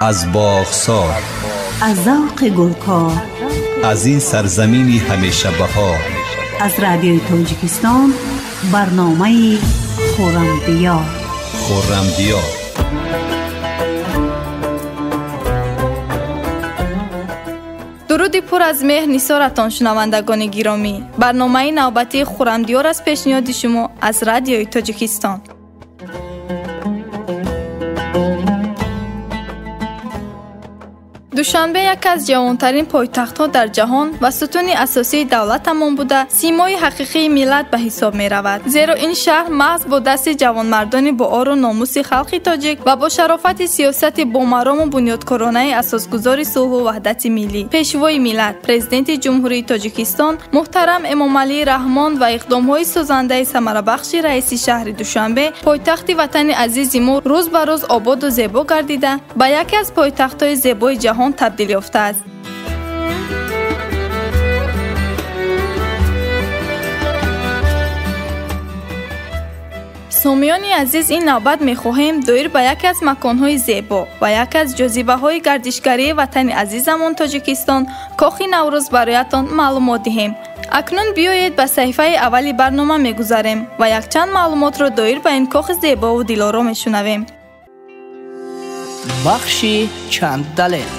Аз боғсор, аз завқи гулкор, аз ин сарзамини ҳамеша баҳор, аз радиои Тоҷикистон барномаи Хуррамдиёр. Хуррамдиёр. Дуруди пур аз меҳр нисоратон, шунавандагони гиромӣ. Барномаи навбатии Хуррамдиёр аз пешниҳоди шумо аз радиои Тоҷикистон. Душанбе яке аз ҷавонтарин пойтахтҳо дар ҷаҳон ва сутуни асосии давлатамон буда, симои ҳақиқии миллат ба ҳисоб меравад. Зеро ин шаҳр маҳз бо дасти ҷавонмардони боору номуси халқи тоҷик ва бо шарофати сиёсати бомарому бунёдкоронаи асосгузори сулҳу ваҳдати миллӣ, пешвои миллат, президенти Ҷумҳурии Тоҷикистон муҳтарам Эмомалӣ Раҳмон ва иқдомҳои созандаи самарабахши раиси шаҳри Душанбе, пойтахти ватани азизи мо рӯз ба рӯз ободу зебо гардида, ба яке аз пойтахтҳои зебои ҷаҳон табдил ёфтааст. Сомиёни азиз, ин навбат мехоҳем доир ба яке аз маконҳои зебо ва яке аз ҷозибаҳои гардишгарии ватани азизамон Тоҷикистон, Кохи Наврӯз, бароятон маълумот диҳем. Акнун биёед ба саҳифаи аввали барнома мегузарем ва якчанд маълумотро доир ба ин кохи зебову дилоро мешунавем. Бахши чанд далел.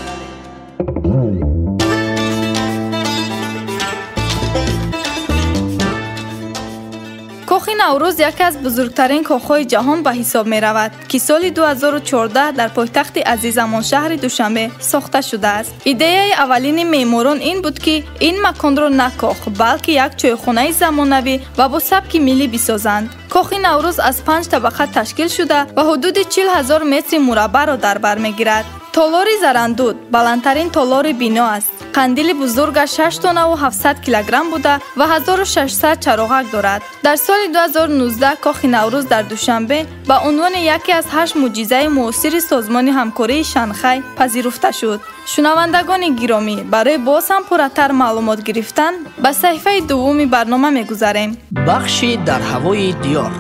Кохи Наврӯз яке аз бузургтарин кохҳои ҷаҳон ба ҳисоб меравад, ки соли 2014 дар пойтахти азизамон шаҳри Душанбе сохта шудааст. Идеяи аввалини меъморон ин буд, ки ин маконро на кох, балки як чойхонаи замонавӣ ва бо сабки миллӣ бисозанд. Кохи Наврӯз аз 5 табақа ташкил шуда ва ҳудуди 40 000 метри мураббаъро дар бар мегирад. Толори Зарандуд баландтарин толори бино аст. Қандили бузургаш 6 тоннаву 700 килограмм буда ва 1600 чароғак дорад. Дар соли 2019 Кохи Наврӯз дар Душанбе ба унвони яке аз 8 мӯъҷизаи муосири созмони ҳамкории Шанхай пазируфта шуд. Шунавандагони гиромӣ, барои боз ҳам пурратар маълумот гирифтан ба саҳифаи дуввуми барнома мегузарем. Бахши дар ҳавои диёр.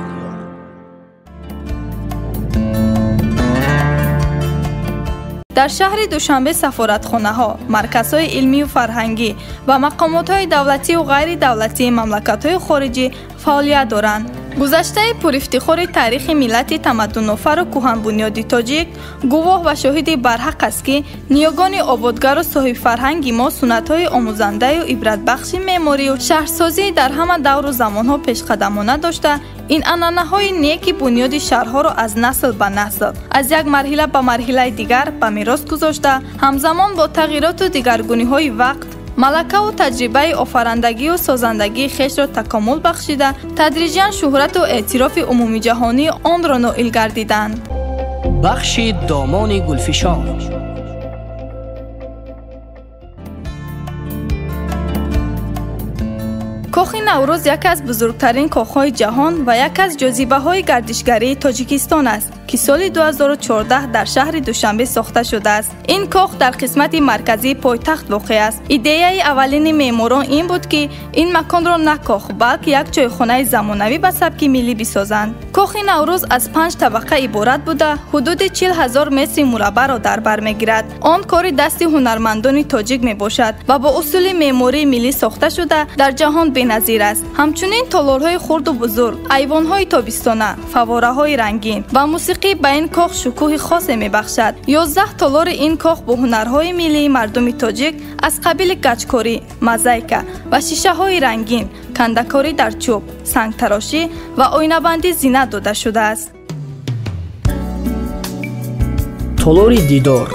Дар шаҳри Душанбе сафоратхонаҳо, марказҳои илмию фарҳангӣ ва мақомотҳои давлатию ғайридавлатии мамлакатҳои хориҷӣ фаъолият доранд. Гузаштаи пурифтихори таърихи миллати тамаддунофару кӯҳанбунёди тоҷик гувоҳ ва шоҳиди барҳақ аст, ки ниёгони ободгару соҳибфарҳанги мо суннатҳои омӯзандаю ибратбахши меъморию шаҳрсозӣ дар ҳама давру замонҳо пешқадамона дошта, ин анъанаҳои неки бунёди шаҳрҳоро аз насл ба насл, аз як марҳила ба марҳилаи дигар ба мерос гузошта, ҳамзамон бо тағйироту дигаргуниҳои вақт малакаву таҷрибаи офарандагию созандагии хешро такомул бахшида, тадриҷан шӯҳрату эътирофи умумиҷаҳонии онро ноил гардиданд. Бахши домони гулфишон. Кохи Наврӯз яке аз бузургтарин кохҳои ҷаҳон ва яке аз ҷозибаҳои гардишгарии Тоҷикистон аст, ки соли 2014 дар шаҳри Душанбе сохта шудааст. Ин кох дар қисмати марказии пойтахт воқеъ аст. Идеяи аввалини меъморон ин буд, ки ин маконро на кох, балки як чойхонаи замонавӣ ба сабки миллӣ бисозанд. Кохи Наврӯз аз 5 табақа иборат буда, ҳудуди 40 000 метри мураббаъро дар бар мегирад. Он кори дасти ҳунармандони тоҷик мебошад ва бо усули меъмории миллӣ сохта шуда, дар ҷаҳон беназир аст. Ҳамчунин толорҳои хурду бузург, айвонҳои тобистона, фаввораҳои рангин ва мусиқӣ ба ин кох шукӯҳи хосе мебахшад. 11 толори ин кох бо ҳунарҳои миллии мардуми тоҷик аз қабили гачкорӣ, мозаика ва шишаҳои рангин, кандакорӣ дар чӯб, сангтарошӣ ва оинабандӣ зинат дода шудааст. Толори дидор.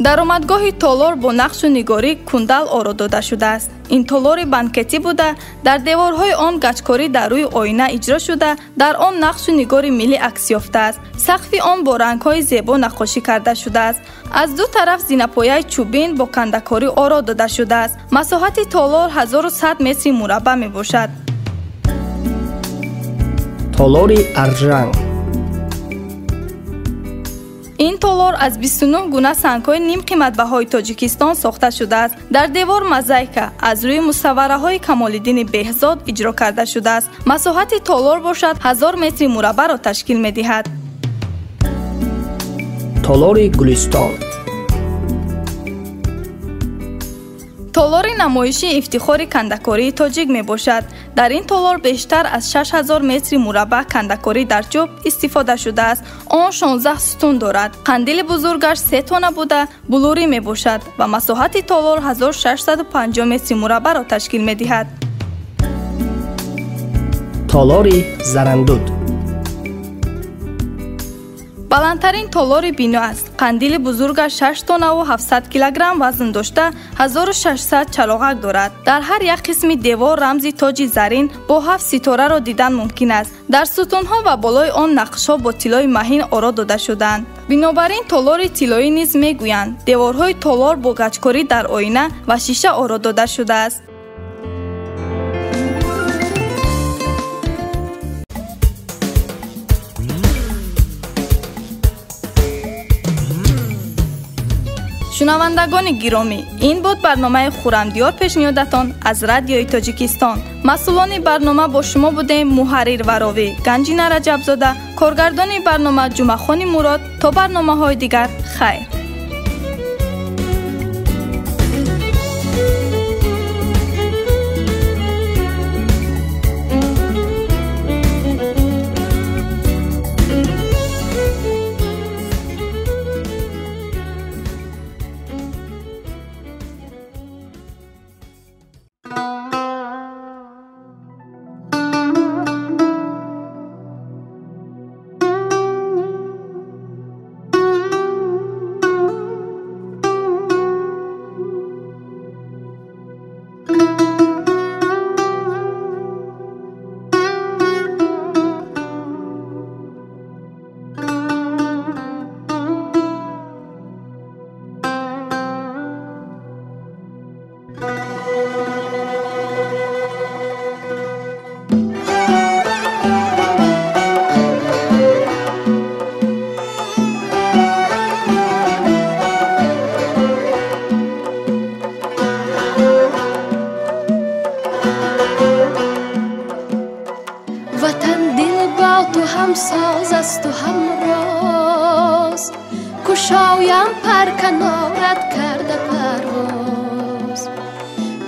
Даромадгоҳи толор бо нақшу нигорӣ кундал оро дода шудааст. Ин толори банкетӣ буда, дар деворҳои он гачкорӣ дар рӯи оина иҷро шуда, дар он нақшу нигори миллӣ акс ёфтааст. Сақфи он бо рангҳои зебо наққошӣ карда шудааст. Аз ду тараф зинапояи чӯбин бо кандакорӣ оро дода шудааст. Масоҳати толор 1100 метри мураббаъ мебошад. Толори аржанг. Ин толор аз 29 гуна сангҳои нимқиматбаҳои Тоҷикистон сохта шудааст. Дар девор мозаика аз рӯи мусаввараҳои Камолиддини Беҳзод иҷро карда шудааст. Масоҳати толор бошад 1000 метри мураббаъро ташкил медиҳад. Толори Гулистон. Толори намоиши ифтихори кандакории тоҷик мебошад. Дар ин толор бештар аз 6000 метри мураббаъ кандакорӣ дар чӯб истифода шудааст. Он 16 сутун дорад. Қандили бузургаш 3 тона буда, булурӣ мебошад ва масоҳати толор 1650 метри мураббаъро ташкил медиҳад. Толори Зарандуд. Баландтарин толори бино аст. Қандили бузургаш 6 тонаву 700 килограмм вазн дошта, 1600 чароғак дорад. Дар ҳар як қисми девор рамзи тоҷи зарин бо 7 ситораро дидан мумкин аст. Дар сутунҳо ва болои он нақшҳо бо тиллои маҳин оро дода шудаанд. Бинобар ин толори тиллоӣ низ мегӯянд. Деворҳои толор бо гачкорӣ дар оина ва шиша оро дода шудааст. Шунавандагони гиромӣ, ин буд барномаи Хуррамдиёр пешниҳодатон аз Радиои Тоҷикистон. Масъулони барнома бо шумо будем муҳаррир ва ровӣ Ганҷина Раҷабзода, коргардони барнома Ҷумъахони Мурод. То барномаҳои дигар хайр.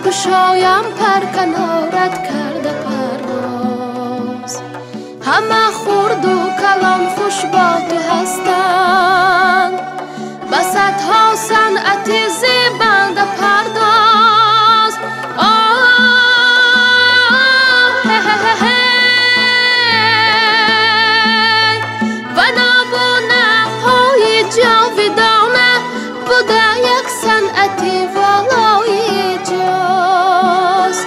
Кушоям пар канорат карда парвоз, ҳама хурду калон хуш бо ту ҳастанд, ба садҳо санъати зебанда пардоз. Ва нобу нақҳои ҷовидона буда як санъати волои ҷоз.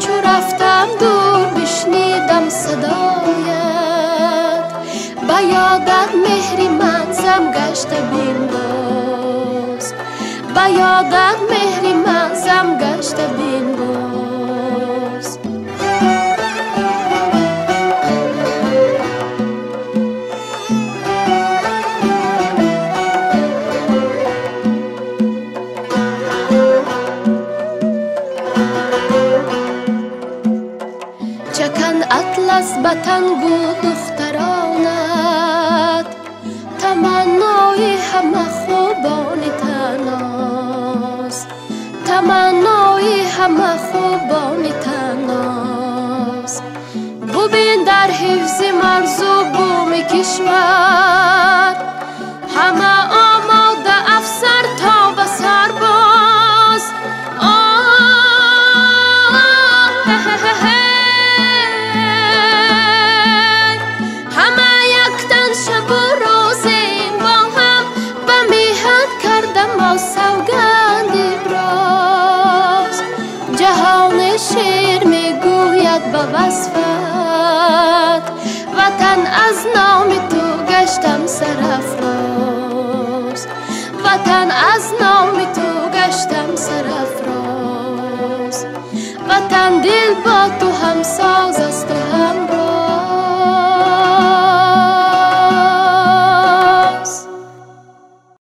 Чу рафтам дур бишнидам садоят, ба ёдат меҳри ман зам гашта бинбоз, ба ёдат меҳри ман зам гашта бинбоз. Чакан атлас ба тангу духтаронат, таманнои ҳама хубони таноз, таманнои ҳама хубони таноз. Бубин дар ҳифзи марзу буми кишвар, ҳама омода афсар то ба сарбоз. Ҳама яктан шабу рӯзем бо ҳам, ба меҳан карда мо савганди броз. Ҷаҳони шер мегӯяд ба васфат, ватан аз номи ту гаштам сарафроз, ватан аз номи ту гаштам сарафроз. Ватан дил бо ту ҳамсоз